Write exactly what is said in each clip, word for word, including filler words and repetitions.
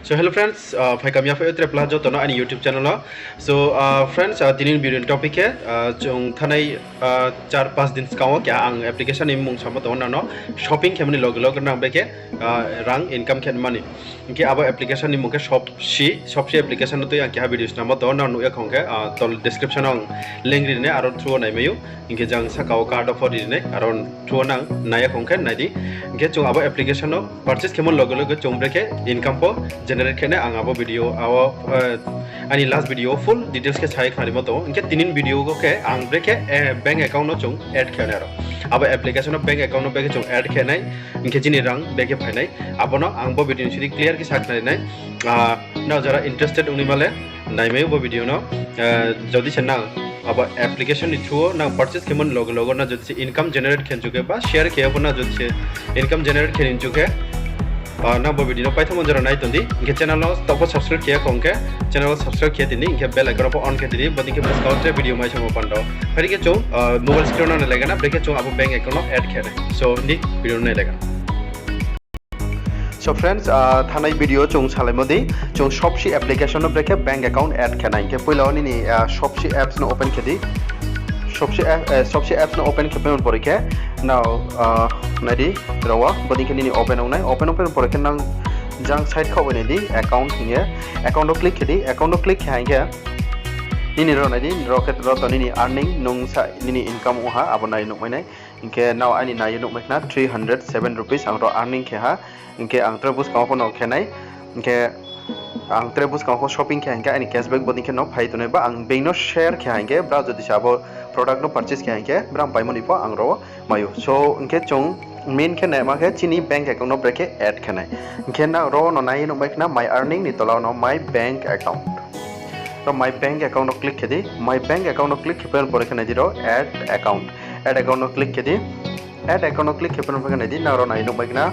So hello friends, phaikam ya phai o tre pla joto no aini YouTube channel o. So friends, tini ni video ni topic khe, chung thanai char panch din skang wo keha ang application ni mmung samo tong ou nang no, shopping khemo ni loge loge nang brekhe rang income khe mani. Hing khe abo application ni mmung khe Shopsy, Shopsy application no tui ang keha video snamo tong ou, nang nuh ya khong khe tol description o ang link ri ri nai, aro through wo naimai ou. Hing khe jang saka wo card o pho ri ri nai, aro through wo nang nai ya khong khe nai di. Hing khe chung abo application no purchase khemo loge loge chung brekhe income pho generate khe nai, ang abo video, aini last video wo full details khe sa ye khnarimo tong ou. Hing khe tini ni video wo khe ang brekhe bank account no chung add khe nai aro. Abo application no bank account no brekhe chung add khe nai, hing khe chini rang brekhe phai nai. Abo no ang bo video ni sidi clear khe sa khnari nai. Nrao jara interested ongnaima le naimai ou bo video no. Jodi se nang abo application ni through wo nang purchase khemo ni loge loge nang jodi se income generate khe nchu khe ba share khe ya pho nang jodi se income generate khe ni nchu khe, nang bo video no paithaohmo jora nai tong di. Hing khe channel no taoh pho subscribe khe ya khong khe channel no subscribe khe tini, hing khe bell icon no pho on khe tini, bodei khe buskang wo tre video mai samo panda. Phai di khe chung mobile screen no nai lai gana, brekhe chung abo bank account no add khe nai. So di video no nai lai gana. So friends, thanai video chung salaimo di, chung Shopsy application no brekhe bank account add khe nai. Hing khe poila wo nini Shopsy apps no open khe di. Shopsy apps no open khe phaimo pore khe nrao nai di, aro wo bodei khe nini open ong nai. Open ong phaimo pore khe nang jang side khaoh bai nai di account hing ye. Account wo click khe di, account wo click khe hing khe nini ro nai di, ro khe ro to nini earning, nung sa nini income ong ha, abo nai nuhmai nai. Hing khe nrao aini nai ye nuhmai khna three hundred seven rupees ang ro earning khe ha. Hing khe ang tre buskang wo pho no khe nai. Hing khe ang tre buskang wo pho shopping khe hing khe aini cashback bodei khe no phai tongnai ba ang being no share khe hing khe brao jodi se abo product no purchase khe hing khe brao paimo ni pho ang ro mai ou. So hing khe chung main khe naima khe chini bank account no brekhe add khe nai. Hing khe nang ro no nai ye nuhmai khna my earning ni tola wo no my bank account. Ro my bank account no click khe di. My bank account no click khe phaimo pore khe nai di ro add account. Add account no click khe di. Add account no click khe phaimo pore khe nai di, nang ro nai nuhmai khna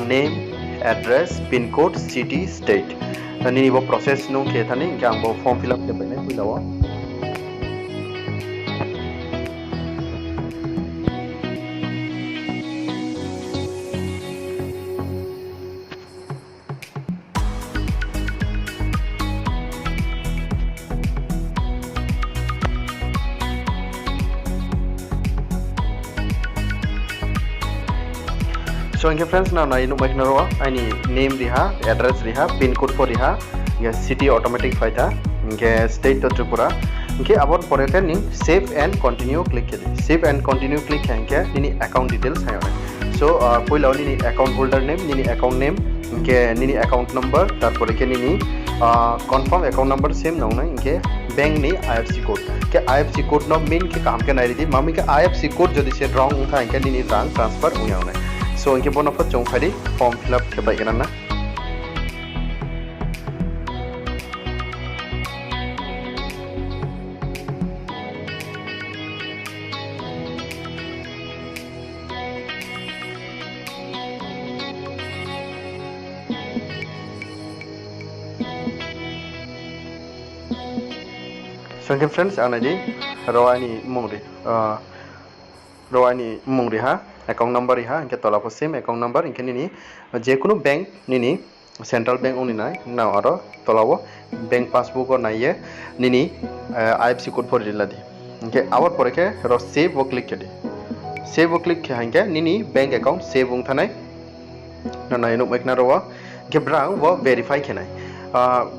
name, address, pin code, city, state. Nini bo process nung khe thani, hing khe ang bo form fill up khe pai nai poila wo. So hing khe friends, nang nai nuhmai khna ro aini name ri ha, address ri ha, pin code pho ri ha, hing khe city automatic phai tha, hing khe state to Tripura. Hing khe abo ni pore khe nini save and continue click khe di. Save and continue click khe hing khe nini account details hai yag nai. So poila wo nini account holder name, nini account name, hing khe nini account number, tarpore khe nini confirm account number same nang nai, hing khe bank ni I F S C code. Khe I F S C code no main khe kaham khe nai ri di, mami khe I F S C code jodi se wrong ong tha hing khe nini rang transfer ong ya nai. So hing khe bo no pho chung phai di form fill up khe pai gana na. So hing khe friends, ang nai di, ro aini mmung ri, ro aini mmung ri ha, account number ri ha, hing khe tola pho same account number, hing khe nini je kunu bank nini central bank ong ni nai, nang aro tola wo bank passbook wo nai ye nini I F S C code pho ri la di. Hing khe abo ni pore khe ro save wo click khe di. Save wo click khe hing khe nini bank account save ong thanai. Nang nai nuhmai khna ro wo. Hing khe brao wo verify khe nai.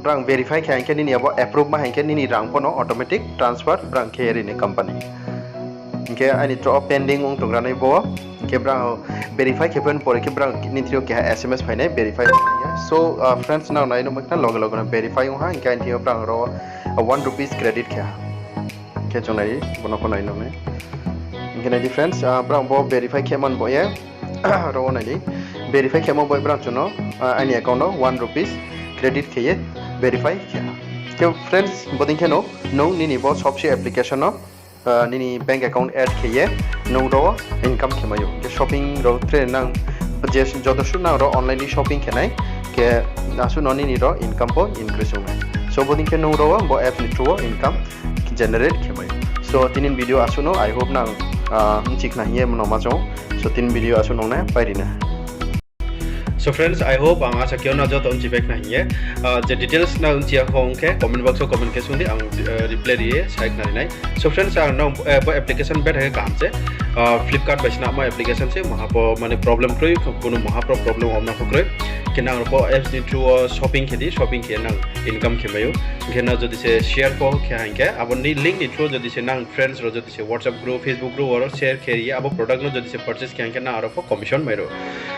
Brao verify khe hing khe nini abo approve ma hing khe nini rang pho no automatic transfer brao khe ri nai company. Hing khe aini through wo pending ong tonggra nai bo. Hing khe brao verify khe phaimo pore khe brao ni thing yo keha S M S phai nai verify ong ya. So friends, nang nai nuhmai khna loge loge no verify ong ha, hing khe aini thing yo brao ro one rupees credit khe ha. Hing khe chung nai di, bo no pho nai nuh nai. Hing khe nai di friends, brao bo verify khe man bo ye, ro wo nai di. Verify khemo bo ye brao chung no aini account no one rupees credit khe ye verify khe ha. Khe friends, bodei khe no nung nini bo Shopsy application no nini bank account add khe ye nung ro income khe mai ou. Khe shopping ro tre nang je joto suh nang ro online ni shopping khe nai, khe asuh no nini ro income pho increase ong nai. So bodei khe nung ro bo apps ni through wo income generate khe mai ou. So tini ni video asuh no, I hope nang bchi khna hing ye mano ma chung. So tini video asuh no nai pai ri na. So friends, I hope, ang asa khe o nang joto bchi pai khna hing ye. Je details nang bchi ya kho ong khe comment box wo comment khe sung di, ang reply ri ye sai khna ri nai. So friends, ang nang bo application betha khe kaham se. Flipkart bai se nangmo application se, maha pho mane problem kroi, kuno maha pho problem ong na pho kroi. Khe nang aro pho apps ni through wo shopping khe di, shopping khe nang income khe mai ou. Hing khe nang jodi se share pho khe ha hing khe, abo ni link ni through wo jodi se nang friends rao jodi se WhatsApp group, Facebook group wo share khe ri ye abo product no jodi se purchase khe ha hing khe nang aro pho commission mai ro.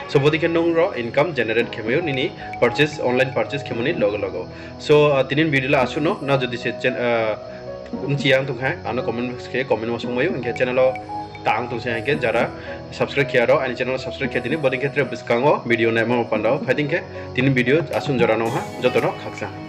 So bodei khe nung ro income generate khe mai ou nini purchase, online purchase khemo ni loge loge. So tini ni video le asuh no, nang jodi se bchi ya tong khe ano comment box khe comment wo sung mai ou, hing khe channel wo tang tong se hing khe jara subscribe khe ya rao aini channel wo subscribe khe tini, bodei khe tre buskang wo video naima panda wo phai di. Hing khe tini video asuh jora no ha, joto no khakchang.